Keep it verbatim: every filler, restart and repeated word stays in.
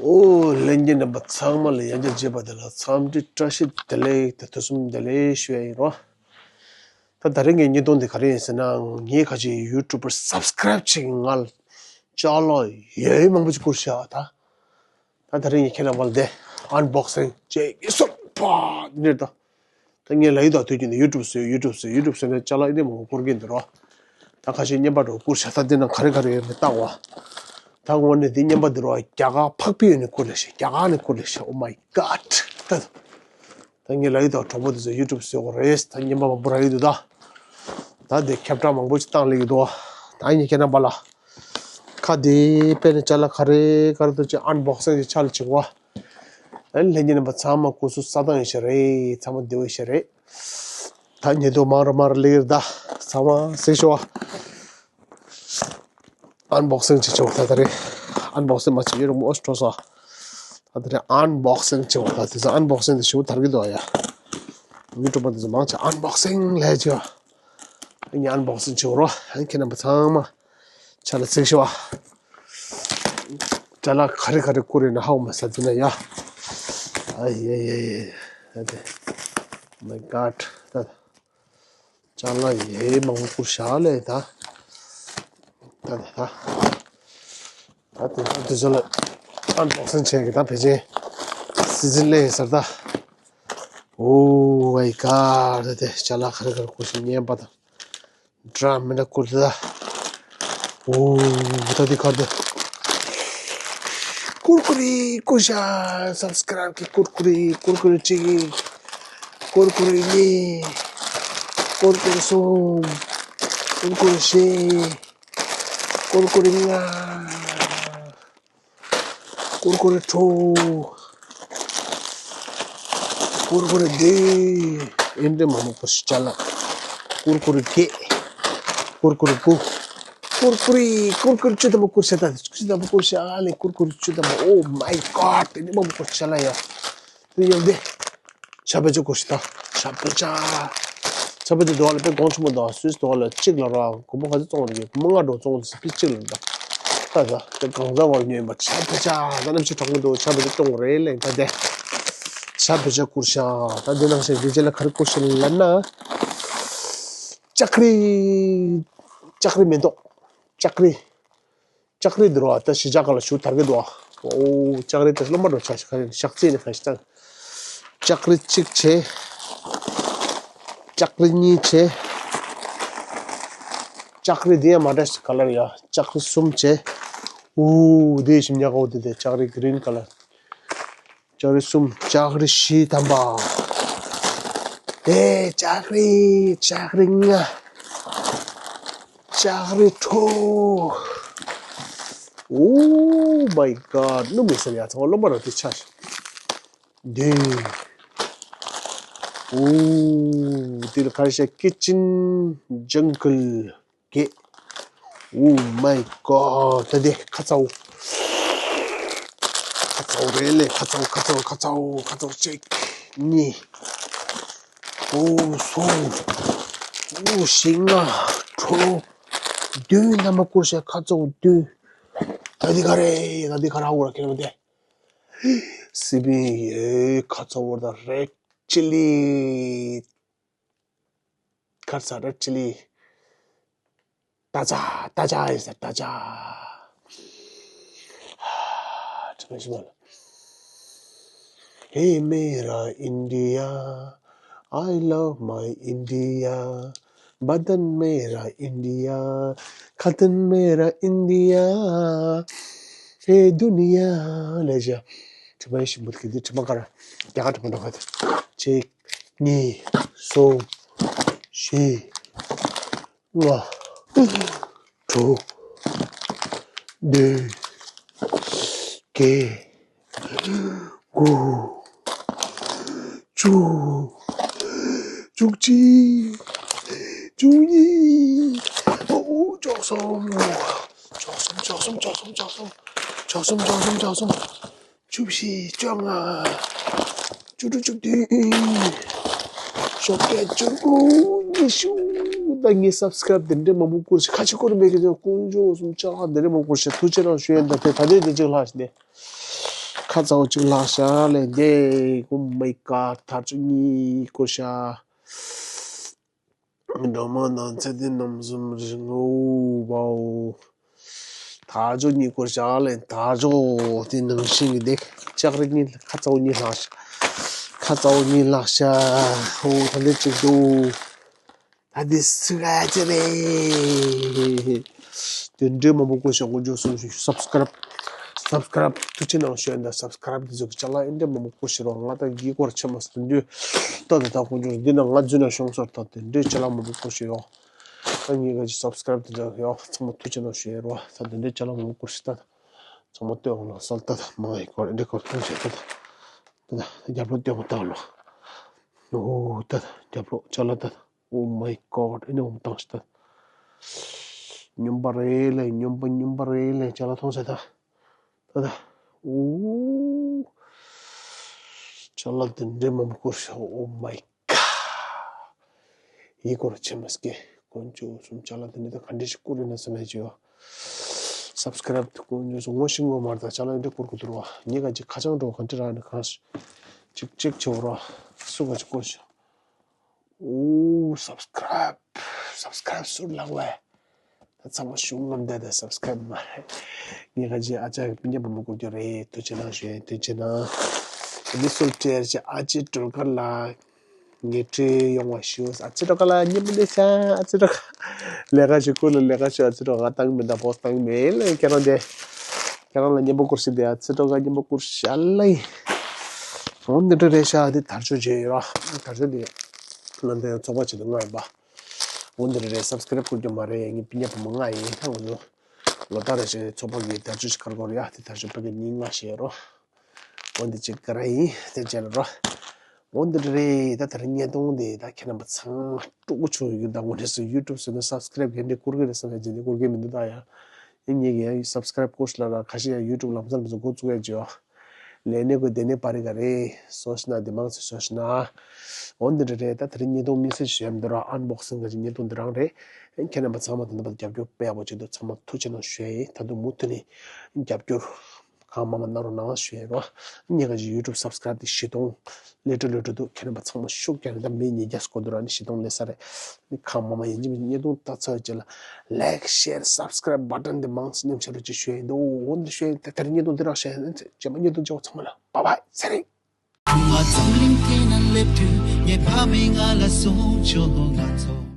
ཨོ་ལྷན་རྒྱས་རྣམ་པ་ཚང་མ་ལ་ཡང་བསྐྱར་མཇལ་བ་དེ་ལ་འཚམས་འདྲི་བཀྲ་ཤིས་བདེ་ལེགས་དང་ཐུགས་བསམ་བདེ་ལེགས་ཞུ་ཡ་ཡིན་རོ། ད་ད་རིང་གི་བརྙན་ཐུང་འདི་ག་རེ་ཡིན་ཟེར་ན། ངས་ཁ་ཅིག་ཡུ་ཊུབ་པར་སབ་སི་ཀ་རེབ་བྱེད་མཁན་ང་ལ་ཅ་ལག་ཡོད་མང་པོ་ཅིག་བསྐུར་ཤག་ད། ད་ད་རིང་ངས་ཁྱེད་རྣམ་པ་ལ་དེ་ཨན་བོག་སིང་བྱེད་ཀྱི་སོང་པ་འདིར་ད། ད་ངས་ལབ་ཡི་ད། དུས་རྒྱུན་དུ་ཡུ་ཊུབ་བཟོས་ཡུ་ཊུབ་བཟོས་ཡུ་ཊུབ་བཟོས་ནས་ཅ་ལག་ཨེ་འདྲ་མང་པོ་བསྐུར་གྱིན་འདུག་རོ། ད་ཁ་ཤས་རྔན་པ་འདྲ་བོ་བསྐུར་ཤག་ད་འདི་ནང་ག་རེ་ག་རེ་ཡོད་མེད་བལྟ་བ། ད་དངོས་གནས་འདི་རྔན་པ་འདི་རོ་རྒྱ་གར་འཕགས་པའི་ཡུལ་ནས་བསྐུར་ལེ་ཤག་རྒྱ་གར་ནས་བསྐུར་ལེ་ཤག Oh my God ད། ད་ངས་ལབ་ཡི་ད། གྲོགས་པོ་དེ་ཚོ་ཡུ་ཊུབ་བཟོས་དགོས་རེད། ད་རྔན་པ་མང་པོ་རག་གི་འདུག་ད། ད་དེ་ཁྱབ་བསྒྲགས་མང་པོ་ཅིག་བཏང་སླེབས་ཀྱི་འདུག་ད་ངས་ཁྱེད་རྣམ་པ་ལ་ཁ་དེ་དཔེ་ནས་ཅ་ལག་ག་རེ་ག་རེ་འདུག་ཅིག་ཨན་བོག་སིང་ཅིག་ཆ་ལ་བྱེད་དགོས། ཨ་ནི་ལྷན་རྒྱས་རྣམ་པ་ཚང་མ་སྐུ་གཟུགས་གསལ་ཐང་ཡོད་ཤག་རེད། ཚང་མ་བདེ་པོ་ཡོད་ཤག་རེད། ད་ཉེ་དུ་མང་རུ་མང་རུ་སླེབས་ཀྱི་རེད། ད་ཚང་མ་གཟིགས་ཤོག་ཨ། ཨན་བོག་སིང་ཅིག་བྱེད་དགོས། ད་ད་རེས་ཨན་བོག་སིང་མ་བྱེད་ཡོད་རུང་མོ་ཨོ་སྤྲོ་སོང་། ད་ད་རེས་ཨན་བོག་སིང་བྱེད་དགོས། ད་དེ་ཚོ་ཨན་བོག་སིང་དེ་ཞེ་པོ་དར་གྱི་འདུག་ཡ། ཡུ་ཊུབ་པ་དེ་ཚོ་མང་ཆེ་ཨན་བོག་སིང་ལས་བྱེད། ངས་ཨན་བོག་སིང་བྱེད་དགོས་རོ། ཨ་ནི་ཁྱེད་རྣམ་པ་ཚང་མ་ཆ་ལ་གཟིགས་ཤོག་ཨ། ཅ་ལག་ག་རེ་ག་རེ་བསྐུར་ཡོད་ན་ཧ་གོ་མ་སོང་དེ་ན་ཡ། ཨ་ཡེ་ཡེ་ཡེ། ད་དེ། Oh my God ད། ཅ་ལག་ཡེ་མང་པོ་བསྐུར་ཤག་ལས་ད། ད་ད་ད། ད་དེ་ད་དེ་ཚོ་ལ་ཨན་བོག་སིང་བྱེད་ཀྱི་ད། ཕལ་ཆེར་སི་ཛིན་སླེབས་ཡིན་ས་རེད་ད། Oh my God ད་དེ་ཅ་ལག་ག་རེ་ག་རེ་བསྐུར་ཤག་རྔན་པ་དང་འདྲ་མི་འདྲ་བསྐུར་ད། ཨོ་ད་དེ་ག་རེ་ད། ཀུར་ཀུ་རེ་བསྐུར་ཤག་སབ་སི་ཀ་རེབ་ཀྱི་ཀུར་ཀུ་རེ། ཀུར་ཀུ་རེ་གཅིག་ཀུར་ཀུ་རེ་གཉིས། ཀུར་ཀུ་རེ་གསུམ། ཀུར་ཀུ་རེ་བཞི། ཀུར་ཀུ་རེ་ལྔ། ཀུར་ཀུ་རེ་དྲུག་ཀུར་ཀུ་རེ་བདུན། ཨེ་འདྲ་མང་པོ་བསྐུར་ཤག་ཅ་ལག་ཀུར་ཀུ་རེ་བརྒྱད། ཀུར་ཀུ་རེ་དགུ། ཀུར་ཀུ་རེ་ཀུར་ཀུ་རེ་བཅུ་ཐམ་པ་བསྐུར་ཤག་ད་བཅུ་ཐམ་པ་བསྐུར་ཤག་ཨ་ལས་ཀུར་ཀུ་རེ་བཅུ་ཐམ་པ། Oh my God དེ་འདྲ་མང་པོ་བསྐུར་ཤག་ཅ་ལག་ཡ། དེ་ཡང་དེ། ཇ་བེད་སྤྱོད་བསྐུར་ཤག་ད། ཇ་བེད་སྤྱོད། ཇ་བེད་སྤྱོད་དེ་འདུག་ག་ལ་དཔེ་གོང་ཆེན་པོ་འདུག་སུད་སི་འདུག་ག་ལ་གཅིག་ལ་ར་སྒོར་མོ་ག་ཚོད་བཙོང་རེད། སྒོར་མོ་ལྔ་འདྲ་བོ་བཙོང་རེད། དེ་གཅིག་ལ་འདུག་ད་ད་དེ་གང་ཟག་བར་ཉོས་པ་ཇ་བེད་སྤྱོད་ད་གནམ་གཤིས་གྲང་གི་འདུག་ཇ་བེད་སྤྱོད་གཏོང་དགོས་རེད་ལབ་ད་དེ། ཇ་བེད་སྤྱོད་བསྐུར་ཤག་ད་དེ་ནང་བཞིན་དེ་རྗེས་ལ་ག་རེ་བསྐུར་ཤག་ལབ་ན། ལྕགས་རི། ལྕགས་རི་མེ་ཏོག་ལྕགས་རི། ལྕགས་རི་འདི་རོ་ད་གཞིས་ཆགས་ཁག་ལ་ཞེ་པོ་དར་གྱི་འདུག་ཨོ་ལྕགས་རི་དེ་སློབ་མ་འདྲ་བོ་ཆགས་ཤག་ག་རེ་ཞག་རྩིས་ནས་ག་ཞིག་ད། ལྕགས་རི་གཅིག་བྱས། ལྕགས་རི་གཉིས་བྱས། ལྕགས་རི་འདི་ཡང་མ་འདྲ་ཞིག་ཁ་ལར་ཡ། ལྕགས་རི་གསུམ་བྱས། ཨོ་དེ་ཞིམ་ཉག་གོ་དེ་དེ་ལྕགས་རི་གི་རིན་ཁ་ལར། ལྕགས་རི་གསུམ། ལྕགས་རི་བཞི་ཐམ་པ། དེ་ལྕགས་རི། ལྕགས་རི་ལྔ། ལྕགས་རི་དྲུག Oh my God སྣུམ་མེད་ཟེར་ཡ། ཚང་མ་སློབ་མ་རང་དེ་ཆ་ཤག་བདུན། ཨོ། དེ་ལ་ག་རེ་ཟེར། ཀི་ཅན་ཇང་གལ་བརྒྱད། Oh my God ད་དེ་ཁ་ཚ་བོ། ཁ་ཚ་བོ་རེད་ལེ། ཁ་ཚ་བོ་ཁ་ཚ་བོ་ཁ་ཚ་བོ་ཁ་ཚ་བོ། གཅིག་གཉིས། ཨོ་གསུམ། ཨོ་བཞི། ལྔ། དྲུག་བདུན། ཐམ་པ་བསྐུར་ཤག་ཁ་ཚ་བོ་བདུན། ད་འདི་ག་རེ། ད་འདི་ག་རེ་ཧ་གོ་ར་ཁྱེད་རང་དེ། སི་པིན་ཡོད། ཁ་ཚ་བོ་དང་རེད་ཅི་ལི། ཁར་ས་རེད་ཅི་ལི། ཏ་ཅ་ཏ་ཅ་ཡིན་ས། ཏ་ཅ། དྲི་མ་ཞིམ་པོ་ལ། Hey मेरा India, I love my India, बदन मेरा इंडिया, खतन मेरा इंडिया, ये दुनिया ལས་བྱ། དྲི་མ་ཞིམ་པོ་གི་དེ་དྲི་མ་ག་ར། རྒྱ་གར་དྲི་མ་འདྲ་བ་དེ། གཅིག་གཉིས། གསུམ། བཞི། ལྔ། དྲུག་བདུན། བརྒྱད། དགུ། བཅུ། བཅུ་གཅིག་བཅུ་གཉིས། ཨོ་བཅུ་གསུམ། བཅུ་གསུམ། བཅུ་གསུམ། བཅུ་གསུམ། བཅུ་གསུམ། བཅུ་བཞི། བཅོ་ལྔ། བཅུ་དྲུག་བཅུ་བདུན། བཅོ་བརྒྱད། བཅུ་དགུ། ཉི་ཤུ། ད་ངས་སབ་སི་ཀ་རབ་དེ་འདྲས་མང་པོ་བསྐུར་ཤག་ཁ་ཅིག་བསྐུར་མེད་ཀི་དེ། དཀོན་མཆོག་གསུམ་ལྕགས་དེ་འདྲས་མང་པོ་བསྐུར་ཤག་ཐུགས་རྗེ་གནང་ཞུ་ཡ་ཡིན། ད་དེ་ད་ལྟའི་དེ་གཅིག་ལྷག་ཞིག་དེ། ཁ་ཚ་བོ་གཅིག་ལྷག་ཤག་ལས་འདས། Oh my god། དར་ལྕོག་གཉིས་བསྐོར་ཤག་སྒྲོལ་མ་ནང་ཚེ་འདི་རྣམ་གསུམ་རིང་ངོ་བའོ། དར་ལྕོག་གཉིས་བསྐོར་ཤག་ལས། དར་ལྕོག་དེ་ནང་བཞིན་གྱི་དེ་ལྕགས་རི་གཉིས། ཁ་ཚ་བོ་གཉིས་ལྷག་ཤག་ཁ་ཚ་བོ་གཉིས་ལྷག་ཤག་ཧོ། ད་འདི་གཅིག་འདུག་ད་འདི་སུ་ག་ཅི་རེད། དེ་འདྲའི་མང་པོ་བསྐོར་ཤག་དཀོན་མཆོག་གསུམ། སབ་སི་ཀ་རབ་སབ་སི་ཀ་རབ་ཐུགས་རྗེ་གནང་ཞུ་ཡ་ད། སབ་སི་ཀ་རབ་དེ་ཚོ་གི་ཅ་ལག་ཨེ་འདྲ་མང་པོ་བསྐོར་ཤག་རོ། ང་ད་གི་སྐོར་ཆེ་མ་སོང་དུས་ད་ད་ད་དཀོན་མཆོག་འདི་ན་ང་འཛུལ་ན་ཤོང་སོར་ད། དེ་འདྲའི་ཅ་ལག་མང་པོ་བསྐོར་ཤག་ཡོ། ད་ངས་ག་ཅི་སབ་སི་ཀ་རབ་དེ་ཚོ་ཡོ། ཚང་མ་ཐུགས་རྗེ་གནང་ཞུ་ཡ་རོ། ད་དེ་འདྲའི་ཅ་ལག་མང་པོ་བསྐོར་ཤག་ད་ད་ཚང་མ་ལྟོས་འོང་ལ་སལ་ད། ད་མ་ཡི་སྐོར་ཨེ་འདྲའི་སྐོར་ཐུགས་རྗེ་ད། ད་ད་རྒྱབ་ལོགས་ལྟོས་འོང་ད་ལོ། ཨོ་ད་ད་རྒྱབ་ལོགས་ཅ་ལག་ད། Oh my god། ཨེ་ནི་འོང་བཏང་ཤག་ད། སྨྱོན་པ་རེད་ལས། སྨྱོན་པ་སྨྱོན་པ་རེད་ལས། ཅ་ལག་མཐོང་ཤག་ད། ད་ད། ཨོ། ཅ་ལག་དེ་འདྲའི་མང་པོ་བསྐོར་ཤག Oh my god། ཡི་སྐོར་ཆེ་མ་སྐྱེ། དཀོན་མཆོག་གསུམ། ཅ་ལག་དེ་འདྲ་ད་ག་འདྲ་ཞིག་བསྐོར་ཡོད་ན་བསམ་ཡ་ཅིག་ཡོ། སབ་སི་ཀ་རབ་དེ་དཀོན་མཆོག་གསུམ། ངོ་ཤེས་ངོ་མ་རེད་ད། ཅ་ལག་འདི་འདྲ་བསྐོར་དགོས་འདུག་རོ། ངས་ག་ཅི་ཁ་བྱང་འགྲོ་ག་འདྲ་རག་ནི་གང་ཞིག་ཅིག་ཅིག་བྱེད་རོ། སུ་ག་ཅི་བསྐོར་ཤག་ཨོ། སབ་སི་ཀ་རབ་སབ་སི་ཀ་རབ་སུ་ལག་ལས། ད་ཚང་མ་ཤུགས་ངམ་བསྡད་ད། སབ་སི་ཀ་རབ་མ་རེད། ངས་ག་ཅི་ཨ་ཅག་གི་སྤུན་ཀྱག་བུ་མོ་བསྐུར་རྒྱུ་རེད། ཐུགས་རྗེ་གནང་ཞུ་ཡ། ཐུགས་རྗེ་གནང་། དེ་ནི་སུ་སྤྲད་ཅེ་ཨ་ཅེ་སྒྲོལ་དཀར་ལགས་ངས་སྤྲད་ཡོང་བ་ཞུ། ཨ་ཅེ་སྒྲོལ་དཀར་ལགས་སྙན་པོ་ལས་ཤག་ཨ་ཅེ་སྒྲོལ་དཀར་ལས་ཀ་ཞུ། ཁུ་ལ་ལས་ཀ་ཞུ། ཨ་ཅེ་སྒྲོལ་དཀར་བཏང་མི་འདའ་བོ་བཏང་མེད་ལ་ཁྱེད་རང་དེ། ཁྱེད་རང་ལ་སྙན་པོ་བསྐུར་ཟིན་དེ། ཨ་ཅེ་སྒྲོལ་དཀར་སྙན་པོ་བསྐུར་ཤག་ལ། འོ་འདི་འདྲ་རེད་ཤག་དེ་དར་ལྕོག་བརྗོད་ཡོད་ར། དར་ལྕོག་དེ་ང་འདི་ཚོགས་པ་ཆེད་དུ་ང་ཡིན་པ། འོ་འདི་འདྲ་རེད། སབ་སི་ཀ་རབ་བསྐུར་རྒྱུ་མ་རེད། ངའི་སྤུན་ཀྱག་བུ་མོ་ལྔ་ཡིན། ད་ང་ཚོ་ལོ་ལྟར་རེ་བཞིན་ཚོགས་པ་གི་དར་ལྕོག་ཞིག་ཁར་སྐོར་ཡ། དེ་དར་ལྕོག་ཕ་གི་ཉིན་ལྔ་བཞེས་རོ། འོ་འདི་གཅིག་ག་ར་ཡིན། དེ་རྗེས་ལ་རོ། འོ་འདི་འདྲ་རེད། ད་དེ་རིང་བརྙན་ཐུང་འདི་ད་ཁྱེད་རྣམ་པ་ཚང་མ་སྤྲོ་པོ་བྱུང་ཡོད་ཀྱི། ད་དངོས་གནས་སུ་ཡུ་ཊུབ་བཟོས་ན་སབ་སི་ཀ་རབ་ག་འདྲ་བསྐུར་གི་རེད་བསམ་ཡ་ཅིག་འདི་བསྐུར་གི་མི་འདུག་ད་ཡ། ཡིན་ངེས་ཀྱི་ཡ་སབ་སི་ཀ་རབ་བསྐུར་ཤག་ལ་ར། ཁ་ཤས་ཡ་ཡུ་ཊུབ་ལམ་སང་ལ་འགོ་བཙུགས་ཡ་ཅིག་ཡོད། ལས་ནས་དགོས་དེ་ནས་པ་རི་ག་རེ། སོ་ཤི་ན་དེ་མང་སེ་སོ་ཤི་ན། འོ་འདི་འདྲ་རེད། ད་དེ་རིང་བརྙན་ཐུང་དམིགས་བསལ་ཞིག་བཟོས་མི་འདུག་ར། ཨན་བོག་སིང་ག་ཅིག་བརྙན་ཐུང་འདི་རང་རེད། ཁྱེད་རྣམ་པ་ཚང་མ་ད་ལྟ་བར་རྒྱབ་སྐྱོར་དཔེ་ཡག་པོ་བྱེད་འདུག་ཚང་མ་ཐུགས་རྗེ་གནང་ཞུ་ཡ་ཡིན། ད་དུང་མུ་མཐུད་ནས་རྒྱབ་སྐྱོར་གང་མང་མང་གནང་རོགས་གནང་ཞུ་ཡ་རོ། ཉེ་ག་ཅིག་ཡུ་ཊུབ་སབ་སི་ཀ་རབ་དེ་བཞི་སྟོང་ལས་འགྲོ་ལས་འགྲོ་འདུག་ཁྱེད་རྣམ་པ་ཚང་མ་ཤུགས་རྒྱག་ནས། ད་མི་ཉིས་བརྒྱ་སྐོར་འདུག་ར། ནི་བཞི་སྟོང་ལས་ས་རེད། ནི་གང་མང་མང་ཡིན་གཅིག་མིན་གཅིག་བརྙན་ཐུང་ལྟ་ཚར་རྗེས་ལ་ལའིཀ་ཤེར་སབ་སི་ཀ་རབ་བ་ཊན་དེ་མང་སེ་མཉམ་བཞག་རོགས་ཅེས་ཞུ་ཡ་ཡིན་འདུག་འོ་འདི་ཞུ་ཡ་ཡིན། ད་དེ་རིང་བརྙན་ཐུང་འདི་རང་བཤད་ཡིན། རྗེས་མ་བརྙན་ཐུང་མཇལ་བ། ཚང་མ་ལ་བཱའི་བཱའི། ཚེ་རིང་། ང་ཚོ་གླིང་དེ་ན་སླེབས་དུས་ངའི་ཕ་མས་ང་ལ་གསུངས་བྱུང་། ང་ཚོ་